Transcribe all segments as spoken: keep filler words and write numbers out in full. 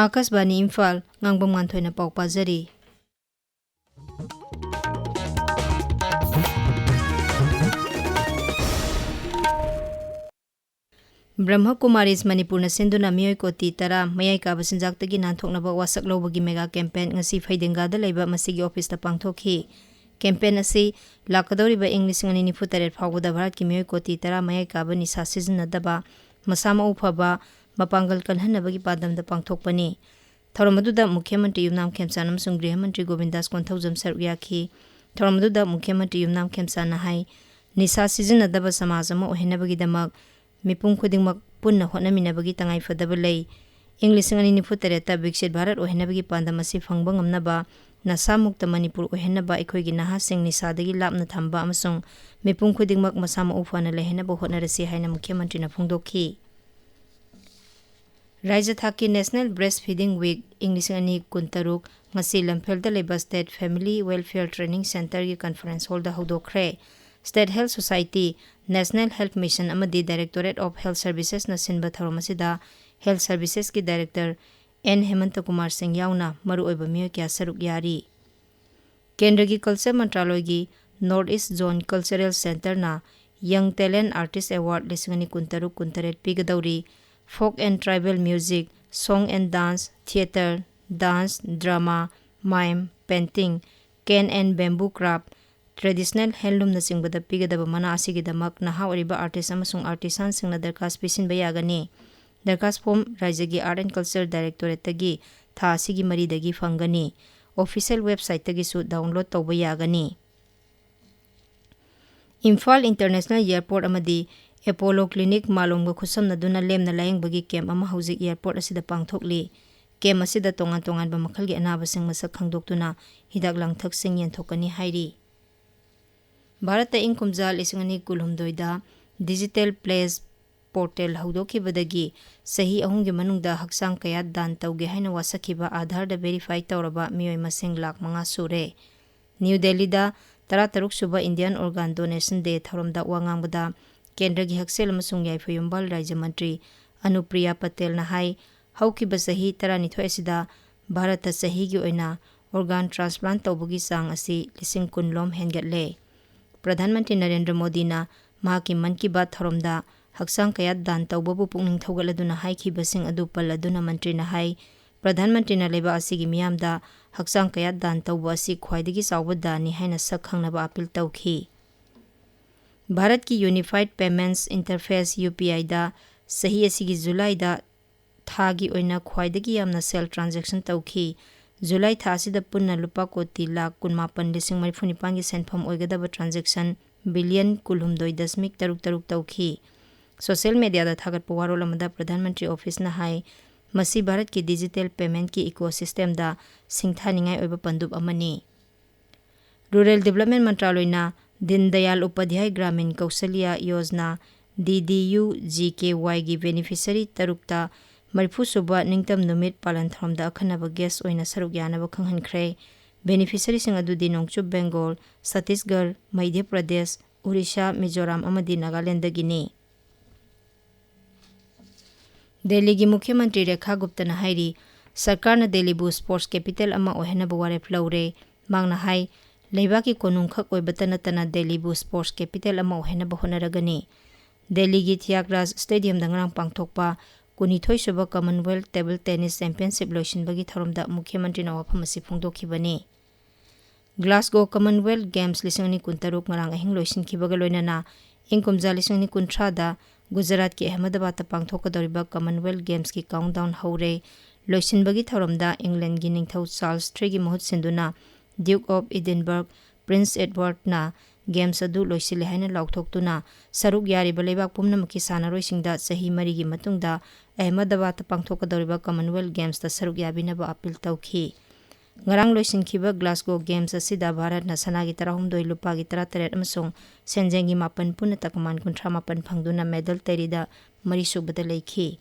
ꯑꯥꯀꯥꯁꯕꯥꯅꯤ ꯏꯝꯐꯥꯜ, ꯉꯥꯡꯕꯝ ꯉꯥꯟꯊꯣꯏꯅ ꯄꯥꯎ ꯄꯥꯖꯔꯤ꯫ ꯕ꯭ꯔꯍ꯭ꯃ ꯀꯨꯃꯥꯔꯤꯁ ꯃꯅꯤꯄꯨꯔꯅ ꯁꯤꯟꯗꯨꯅ ꯃꯤꯑꯣꯏ ꯀꯣꯇꯤ ꯇꯔꯥ ꯃꯌꯥꯏ ꯀꯥꯕ ꯆꯤꯟꯖꯥꯛꯇꯒꯤ ꯅꯥꯟꯊꯣꯛꯅꯕ ꯋꯥꯁꯛ ꯂꯧꯕꯒꯤ ꯃꯦꯒꯥ ꯀꯦꯝꯄꯦꯟ ꯉꯁꯤ ꯐꯩꯗꯤꯡꯒꯥꯗ ꯂꯩꯕ ꯃꯁꯤꯒꯤ ꯑꯣꯐꯤꯁꯇ ꯄꯥꯡꯊꯣꯛꯈꯤ꯫ ꯀꯦꯝꯄꯦꯟ ꯑꯁꯤ ꯂꯥꯛꯀꯗꯧꯔꯤꯕ ꯏꯪ ꯂꯤꯁꯤꯡ ꯑꯅꯤ ꯅꯤꯐꯨ ꯇꯔꯦꯠ ꯐꯥꯎꯕꯗ ꯚꯥꯔꯠꯀꯤ ꯃꯤꯑꯣꯏ ꯀꯣꯇꯤ ꯇꯔꯥ ꯃꯌꯥꯏ ꯀꯥꯕ ꯅꯤꯁꯥ ꯁꯤꯖꯤꯟꯅꯗꯕ, ꯃꯁꯥ ꯃꯎ ꯐꯕ, ꯃꯄꯥꯡꯒꯜ ꯀꯜꯍꯟꯅꯕꯒꯤ ꯄꯥꯟꯗꯝꯗ ꯄꯥꯡꯊꯣꯛꯄꯅꯤ꯫ ꯊꯧꯔꯝ ꯑꯗꯨꯗ ꯃꯨꯈ꯭ꯌ ꯃꯟꯇ꯭ꯔꯤ ꯌꯨꯝꯅꯥꯝ ꯈꯦꯝꯆꯥꯟ ꯑꯃꯁꯨꯡ ꯒ꯭ꯔꯤꯍ ꯃꯟꯇ꯭ꯔꯤ ꯒꯣꯕꯤꯟꯗꯥꯁ ꯀꯣꯟꯊꯧꯖꯝ ꯁꯔꯨꯛ ꯌꯥꯈꯤ꯫ ꯊꯧꯔꯝ ꯑꯗꯨꯗ ꯃꯨꯈ꯭ꯌ ꯃꯟꯇ꯭ꯔꯤ ꯌꯨꯝꯅꯥꯝ ꯈꯦꯝꯆꯥꯟꯅ ꯍꯥꯏ, ꯅꯤꯁꯥ ꯁꯤꯖꯤꯟꯅꯗꯕ ꯁꯃꯥꯖ ꯑꯃ ꯑꯣꯏꯍꯟꯅꯕꯒꯤꯗꯃꯛ ꯃꯤꯄꯨꯝ ꯈꯨꯗꯤꯡꯃꯛ ꯄꯨꯟꯅ ꯍꯣꯠꯅꯃꯤꯟꯅꯕꯒꯤ ꯇꯉꯥꯏꯐꯗꯕ ꯂꯩ꯫ ꯏꯪ ꯂꯤꯁꯤꯡ ꯑꯅꯤ ꯅꯤꯐꯨ ꯇꯔꯦꯠꯇ ꯕꯤꯛꯁꯤꯠ ꯚꯥꯔꯠ ꯑꯣꯏꯍꯟꯅꯕꯒꯤ ꯄꯥꯟꯗꯝ ꯑꯁꯤ ꯐꯪꯕ ꯉꯝꯅꯕ ꯅꯁꯥꯃꯨꯛꯇ ꯃꯅꯤꯄꯨꯔ ꯑꯣꯏꯍꯟꯅꯕ ꯑꯩꯈꯣꯏꯒꯤ ꯅꯍꯥꯁꯤꯡ ꯅꯤꯁꯥꯗꯒꯤ ꯂꯥꯞꯅ ꯊꯝꯕ ꯑꯃꯁꯨꯡ ꯃꯤꯄꯨꯝ ꯈꯨꯗꯤꯡꯃꯛ ꯃꯁꯥ ꯃꯎ ꯐꯅ ꯂꯩꯍꯟꯅꯕ ꯍꯣꯠꯅꯔꯁꯤ ꯍꯥꯏꯅ ꯃꯨꯈ꯭ꯌ ꯃꯟꯇ꯭ꯔꯤꯅ ꯐꯣꯡꯗꯣꯛꯈꯤ꯫ ꯔꯥꯖ꯭ꯌ ꯊꯥꯛꯀꯤ National Breastfeeding Week ꯏꯪ ꯂꯤꯁꯤꯡ ꯑꯅꯤ ꯀꯨꯟꯇꯔꯨꯛ ꯉꯁꯤ ꯂꯝꯐꯦꯜꯗ ꯂꯩꯕ State Family Welfare Training Centreꯒꯤ conference hallꯗ ꯍꯧꯗꯣꯛꯈ꯭ꯔꯦ꯫ State Health Society, National Health Mission ꯑꯃꯗꯤ Directorate of Health Servicesꯅ ꯁꯤꯟꯕ ꯊꯧꯔꯝ ꯑꯁꯤꯗ Health Servicesꯀꯤ Director ꯑꯦꯟ ꯍꯦꯃꯟꯇ ꯀꯨꯃꯥꯔ ꯁꯤꯡ ꯌꯥꯎꯅ ꯃꯔꯨꯑꯣꯏꯕ ꯃꯤꯑꯣꯏ ꯀꯌꯥ ꯁꯔꯨꯛ ꯌꯥꯔꯤ꯫ ꯀꯦꯟꯗ꯭ꯔꯒꯤ Culture ꯃꯟꯇ꯭ꯔꯥꯂꯣꯏꯒꯤ North East Zone Cultural Centreꯅ Young Talent Artist Award ꯂꯤꯁꯤꯡ ꯑꯅꯤ ꯀꯨꯟꯇꯔꯨꯛ ꯀꯨꯟꯇꯔꯦꯠ ꯄꯤꯒꯗꯧꯔꯤ꯫ Folk and tribal music, song and dance, theatre, dance, drama, mime, painting, cane and bamboo craft, traditional handloomꯅꯆꯤꯡꯕꯗ ꯄꯤꯒꯗꯕ ꯃꯅꯥ ꯑꯁꯤꯒꯤꯗꯃꯛ ꯅꯍꯥ ꯑꯣꯏꯔꯤꯕ artist ꯑꯃꯁꯨꯡ artisanꯁꯤꯡꯅ ꯗꯔꯈꯥꯁ ꯄꯤꯁꯤꯟꯕ ꯌꯥꯒꯅꯤ꯫ ꯗꯔꯈꯥꯁ form ꯔꯥꯖ꯭ꯌꯒꯤ Art and Culture Directorateꯇꯒꯤ ꯊꯥ ꯑꯁꯤꯒꯤ ꯃꯔꯤꯗꯒꯤ ꯐꯪꯒꯅꯤ꯫ Official websiteꯇꯒꯤꯁꯨ download ꯇꯧꯕ ꯌꯥꯒꯅꯤ꯫ ꯏꯝꯐꯥꯜ International Airport ꯑꯃꯗꯤ Apollo Clinic ꯃꯥꯂꯣꯝꯒ ꯈꯨꯠꯁꯝꯅꯗꯨꯅ ꯂꯦꯝꯅ ꯂꯥꯌꯦꯡꯕꯒꯤ camp ꯑꯃ ꯍꯧꯖꯤꯛ airport ꯑꯁꯤꯗ ꯄꯥꯡꯊꯣꯛꯂꯤ꯫ Camp ꯑꯁꯤꯗ ꯇꯣꯉꯥꯟ ꯇꯣꯉꯥꯟꯕ ꯃꯈꯜꯒꯤ ꯑꯅꯥꯕꯁꯤꯡ ꯃꯁꯛ ꯈꯪꯗꯣꯛꯇꯨꯅ ꯍꯤꯗꯥꯛ ꯂꯥꯡꯊꯛꯁꯤꯡ ꯌꯦꯟꯊꯣꯛꯀꯅꯤ ꯍꯥꯏꯔꯤ꯫ ꯚꯥꯔꯠꯇ ꯏꯪ ꯀꯨꯝꯖꯥ ꯂꯤꯁꯤꯡ ꯑꯅꯤ ꯀꯨꯟꯍꯨꯝꯗꯣꯏꯗ Digital Pledge Portal ꯍꯧꯗꯣꯛꯈꯤꯕꯗꯒꯤ ꯆꯍꯤ ꯑꯍꯨꯝꯒꯤ ꯃꯅꯨꯡꯗ ꯍꯛꯆꯥꯡ ꯀꯌꯥꯠ ꯗꯥꯟ ꯇꯧꯒꯦ ꯍꯥꯏꯅ ꯋꯥꯁꯛꯈꯤꯕ ꯑꯥꯙꯥꯔꯗ verify ꯇꯧꯔꯕ ꯃꯤꯑꯣꯏ ꯃꯁꯤꯡ ꯂꯥꯈ ꯃꯉꯥ ꯁꯨꯔꯦ꯫ ꯅ꯭ꯌꯨ ꯗꯦꯜꯂꯤꯗ ꯇꯔꯥꯇꯔꯨꯛ ꯁꯨꯕ Indian Organ Donation Day ꯊꯧꯔꯝꯗ ꯋꯥ ꯉꯥꯡꯕꯗ ꯀꯦꯟꯗ꯭ꯔꯒꯤ ꯍꯛꯁꯦꯜ ꯑꯃꯁꯨꯡ ꯌꯥꯏꯐ ꯌꯨꯝꯕꯥꯜ ꯔꯥꯖ꯭ꯌ ꯃꯟꯇ꯭ꯔꯤ ꯑꯅꯨꯄ꯭ꯔꯤꯌꯥ ꯄꯇꯦꯜꯅ ꯍꯥꯏ, ꯍꯧꯈꯤꯕ ꯆꯍꯤ ꯇꯔꯥꯅꯤꯊꯣꯏ ꯑꯁꯤꯗ ꯚꯥꯔꯠꯇ ꯆꯍꯤꯒꯤ ꯑꯣꯏꯅ organ transplant ꯇꯧꯕꯒꯤ ꯆꯥꯡ ꯑꯁꯤ ꯂꯤꯁꯤꯡ ꯀꯨꯟ ꯂꯣꯝ ꯍꯦꯟꯒꯠꯂꯦ꯫ ꯄ꯭ꯔꯙꯥꯟ ꯃꯟꯇ꯭ꯔꯤ ꯅꯔꯦꯟꯗ꯭ꯔ ꯃꯣꯗꯤꯅ ꯃꯍꯥꯛꯀꯤ ꯃꯟ ꯀꯤ ꯕꯥꯠ ꯊꯧꯔꯝꯗ ꯍꯛꯆꯥꯡ ꯀꯌꯥꯠ ꯗꯥꯟ ꯇꯧꯕꯕꯨ ꯄꯨꯛꯅꯤꯡ ꯊꯧꯒꯠꯂꯗꯨꯅ ꯍꯥꯏꯈꯤꯕꯁꯤꯡ ꯑꯗꯨ ꯄꯜꯂꯗꯨꯅ ꯃꯟꯇ꯭ꯔꯤꯅ ꯍꯥꯏ, ꯄ꯭ꯔꯙꯥꯟ ꯃꯟꯇ꯭ꯔꯤꯅ ꯂꯩꯕꯥꯛ ꯑꯁꯤꯒꯤ ꯃꯤꯌꯥꯝꯗ ꯍꯛꯆꯥꯡ ꯀꯌꯥꯠ ꯗꯥꯟ ꯇꯧꯕ ꯑꯁꯤ ꯈ꯭ꯋꯥꯏꯗꯒꯤ ꯆꯥꯎꯕ ꯗꯥꯟꯅꯤ ꯍꯥꯏꯅ ꯁꯛ ꯈꯪꯅꯕ ꯑꯥꯄꯤꯜ ꯇꯧꯈꯤ꯫ ꯚꯥꯔꯠꯀꯤ Unified Payments Interface, ꯌꯨ ꯄꯤ ꯑꯥꯏꯗ ꯆꯍꯤ ꯑꯁꯤꯒꯤ ꯖꯨꯂꯥꯏꯗ ꯊꯥꯒꯤ ꯑꯣꯏꯅ ꯈ꯭ꯋꯥꯏꯗꯒꯤ ꯌꯥꯝꯅ ꯁꯦꯜ ꯇ꯭ꯔꯥꯟꯖꯦꯛꯁꯟ ꯇꯧꯈꯤ꯫ ꯖꯨꯂꯥꯏ ꯊꯥ ꯑꯁꯤꯗ ꯄꯨꯟꯅ ꯂꯨꯄꯥ ꯀꯣꯇꯤ ꯂꯥꯈ ꯀꯨꯟꯃꯥꯄꯟ ꯂꯤꯁꯤꯡ ꯃꯔꯤꯐꯨ ꯅꯤꯄꯥꯟꯒꯤ ꯁꯦꯟꯐꯝ ꯑꯣꯏꯒꯗꯕ ꯇ꯭ꯔꯥꯟꯖꯦꯛꯁꯟ ꯕꯤꯂꯤꯌꯟ ꯀꯨꯟꯍꯨꯝꯗꯣꯏ ꯗꯁꯃꯤꯛ ꯇꯔꯨꯛ ꯇꯔꯨꯛ ꯇꯧꯈꯤ꯫ ꯁꯣꯁꯤꯌꯦꯜ ꯃꯦꯗꯤꯌꯥꯗ ꯊꯥꯒꯠꯄ ꯋꯥꯔꯣꯜ ꯑꯃꯗ ꯄ꯭ꯔꯙꯥꯟ ꯃꯟꯇ꯭ꯔꯤ ꯑꯣꯐꯤꯁꯅ ꯍꯥꯏ, ꯃꯁꯤ ꯚꯥꯔꯠꯀꯤ ꯗꯤꯖꯤꯇꯦꯜ ꯄꯦꯃꯦꯟꯠꯀꯤ ꯏꯀꯣ ꯁꯤꯁꯇꯦꯝꯗ ꯁꯤꯡꯊꯥꯅꯤꯡꯉꯥꯏ ꯑꯣꯏꯕ ꯄꯟꯗꯨꯞ ꯑꯃꯅꯤ꯫ ꯔꯨꯔꯦꯜ ꯗꯤꯕ꯭ꯂꯞꯃꯦꯟ ꯃꯟꯇ꯭ꯔꯥꯂꯣꯏꯅ ꯗꯤꯟ ꯗꯌꯥꯜ ꯎꯄꯥꯙ꯭ꯌꯥꯌ ꯒ꯭ꯔꯥꯃꯤꯟ ꯀꯧꯁꯜꯌ ꯌꯣꯖꯅꯥ, ꯗꯤ ꯗꯤ ꯌꯨ ꯖꯤ ꯀꯦ ꯋꯥꯏꯒꯤ ꯕꯦꯅꯤꯐꯤꯁꯔꯤ ꯇꯔꯨꯛꯇ ꯃꯔꯤꯐꯨ ꯁꯨꯕ ꯅꯤꯡꯇꯝ ꯅꯨꯃꯤꯠ ꯄꯥꯂꯟ ꯊꯧꯔꯝꯗ ꯑꯈꯟꯅꯕ ꯒꯦꯁ ꯑꯣꯏꯅ ꯁꯔꯨꯛ ꯌꯥꯅꯕ ꯈꯪꯍꯟꯈ꯭ꯔꯦ꯫ ꯕꯦꯅꯤꯐꯤꯁꯔꯤꯁꯤꯡ ꯑꯗꯨꯗꯤ ꯅꯣꯡꯆꯨꯞ ꯕꯦꯡꯒꯣꯜ, ꯁꯠꯇꯤꯁꯒꯔ, ꯃꯙ꯭ꯌ ꯄ꯭ꯔꯗꯦꯁ, ꯑꯣꯔꯤꯁꯥ, ꯃꯤꯖꯣꯔꯥꯝ ꯑꯃꯗꯤ ꯅꯥꯒꯥꯂꯦꯟꯗꯒꯤꯅꯤ꯫ ꯗꯦꯜꯂꯤꯒꯤ ꯃꯨꯈ꯭ꯌ ꯃꯟꯇ꯭ꯔꯤ ꯔꯦꯈꯥ ꯒꯨꯞꯇꯅ ꯍꯥꯏꯔꯤ, ꯁꯔꯀꯥꯔꯅ ꯗꯦꯜꯂꯤꯕꯨ ꯁ꯭ꯄꯣꯔꯠꯁ ꯀꯦꯄꯤꯇꯦꯜ ꯑꯃ ꯑꯣꯏꯍꯟꯅꯕ ꯋꯥꯔꯦꯞ ꯂꯧꯔꯦ꯫ ꯃꯍꯥꯛꯅ ꯍꯥꯏ, ꯂꯩꯕꯥꯛꯀꯤ ꯀꯣꯅꯨꯡꯈꯛ ꯑꯣꯏꯕꯇ ꯅꯠꯇꯅ ꯗꯦꯜꯂꯤꯕꯨ ꯁ꯭ꯄꯣꯔꯠꯁ ꯀꯦꯄꯤꯇꯦꯜ ꯑꯃ ꯑꯣꯏꯍꯟꯅꯕ ꯍꯣꯠꯅꯔꯒꯅꯤ꯫ ꯗꯦꯜꯂꯤꯒꯤ ꯊꯤꯌꯥꯒ꯭ꯔꯥꯖ ꯁ꯭ꯇꯦꯗꯤꯌꯝꯗ ꯉꯔꯥꯡ ꯄꯥꯡꯊꯣꯛꯄ ꯀꯨꯟꯅꯤꯊꯣꯏ ꯁꯨꯕ ꯀꯃꯟꯋꯦꯜꯊ ꯇꯦꯕꯜ ꯇꯦꯅꯤꯁ ꯆꯦꯝꯄꯤꯌꯟꯁꯤꯞ ꯂꯣꯏꯁꯤꯟꯕꯒꯤ ꯊꯧꯔꯝꯗ ꯃꯨꯈ꯭ꯌ ꯃꯟꯇ꯭ꯔꯤꯅ ꯋꯥꯐꯝ ꯑꯁꯤ ꯐꯣꯡꯗꯣꯛꯈꯤꯕꯅꯤ꯫ ꯒ꯭ꯂꯥꯁꯒꯣ ꯀꯃꯟꯋꯦꯜꯊ ꯒꯦꯝꯁ ꯂꯤꯁꯤꯡ ꯑꯅꯤ ꯀꯨꯟꯇꯔꯨꯛ ꯉꯔꯥꯡ ꯑꯍꯤꯡ ꯂꯣꯏꯁꯤꯟꯈꯤꯕꯒ ꯂꯣꯏꯅꯅ ꯏꯪ ꯀꯨꯝꯖꯥ ꯂꯤꯁꯤꯡ ꯑꯅꯤ ꯀꯨꯟꯊ꯭ꯔꯥꯗ ꯒꯨꯖꯔꯥꯠꯀꯤ ꯑꯍꯃꯗꯕꯥꯗꯇ ꯄꯥꯡꯊꯣꯛꯀꯗꯧꯔꯤꯕ ꯀꯃꯟꯋꯦꯜꯊ ꯒꯦꯝꯁꯀꯤ ꯀꯥꯎꯟꯠꯗꯥꯎꯟ ꯍꯧꯔꯦ꯫ ꯂꯣꯏꯁꯤꯟꯕꯒꯤ ꯊꯧꯔꯝꯗ ꯏꯪꯂꯦꯟꯗꯒꯤ ꯅꯤꯡꯊꯧ ꯆꯥꯔꯜꯁ ꯊ꯭ꯔꯤꯒꯤ ꯃꯍꯨꯠ ꯁꯤꯟꯗꯨꯅ ꯗ꯭ꯌꯨꯛ ꯑꯣꯐ ꯏꯗꯤꯟꯕꯔꯒ ꯄ꯭ꯔꯤꯟꯁ ꯑꯦꯗꯋꯥꯔꯗꯅ ꯒꯦꯝꯁ ꯑꯗꯨ ꯂꯣꯏꯁꯤꯜꯂꯦ ꯍꯥꯏꯅ ꯂꯥꯎꯊꯣꯛꯇꯨꯅ ꯁꯔꯨꯛ ꯌꯥꯔꯤꯕ ꯂꯩꯕꯥꯛ ꯄꯨꯝꯅꯃꯛꯀꯤ ꯁꯥꯟꯅꯔꯣꯏꯁꯤꯡꯗ ꯆꯍꯤ ꯃꯔꯤꯒꯤ ꯃꯇꯨꯡꯗ ꯑꯍꯃꯗꯕꯥꯗꯇ ꯄꯥꯡꯊꯣꯛꯀꯗꯧꯔꯤꯕ ꯀꯃꯟꯋꯦꯜꯊ ꯒꯦꯝꯁꯇ ꯁꯔꯨꯛ ꯌꯥꯕꯤꯅꯕ ꯑꯥꯄꯤꯜ ꯇꯧꯈꯤ꯫ ꯉꯔꯥꯡ ꯂꯣꯏꯁꯤꯟꯈꯤꯕ ꯒ꯭ꯂꯥꯁꯒꯣ ꯒꯦꯝꯁ ꯑꯁꯤꯗ ꯚꯥꯔꯠꯅ ꯁꯅꯥꯒꯤ ꯇꯔꯥꯍꯨꯝꯗꯣꯏ, ꯂꯨꯄꯥꯒꯤ ꯇꯔꯥꯇꯔꯦꯠ ꯑꯃꯁꯨꯡ ꯁꯦꯟꯖꯦꯡꯒꯤ ꯃꯥꯄꯟ ꯄꯨꯟꯅ ꯇꯀꯃꯥꯟ ꯀꯨꯟꯊ꯭ꯔꯥ ꯃꯥꯄꯟ ꯐꯪꯗꯨꯅ ꯃꯦꯗꯜ ꯇꯩꯔꯤꯗ ꯃꯔꯤꯁꯨꯕꯗ ꯂꯩꯈꯤ꯫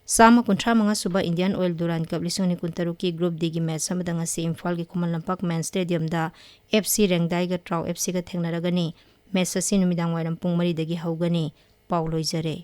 ꯆꯥꯝꯃ ꯀꯨꯟꯊ꯭ꯔꯥ ꯃꯉꯥ ꯁꯨꯕ ꯏꯟꯗꯤꯌꯥꯟ ꯑꯣꯏꯜ ꯗꯨꯔꯥꯟ ꯀꯞ ꯂꯤꯁꯤꯡ ꯑꯅꯤ ꯀꯨꯟꯇꯔꯨꯛꯀꯤ ꯒ꯭ꯔꯨꯞ ꯗꯤꯒꯤ ꯃꯦꯆ ꯑꯃꯗ ꯉꯁꯤ ꯏꯝꯐꯥꯜꯒꯤ ꯈꯨꯃꯟ ꯂꯝꯄꯥꯛ ꯃꯦꯟ ꯁ꯭ꯇꯦꯗꯤꯌꯝꯗ ꯑꯦꯐ ꯁꯤ ꯔꯦꯡꯗꯥꯏꯒ ꯇ꯭ꯔꯥꯎ ꯑꯦꯐ ꯁꯤꯒ ꯊꯦꯡꯅꯔꯒꯅꯤ꯫ ꯃꯦꯆ ꯑꯁꯤ ꯅꯨꯃꯤꯗꯥꯡ ꯋꯥꯏꯔꯝ ꯄꯨꯡ ꯃꯔꯤꯗꯒꯤ ꯍꯧꯒꯅꯤ꯫ ꯄꯥꯎ ꯂꯣꯏꯖꯔꯦ꯫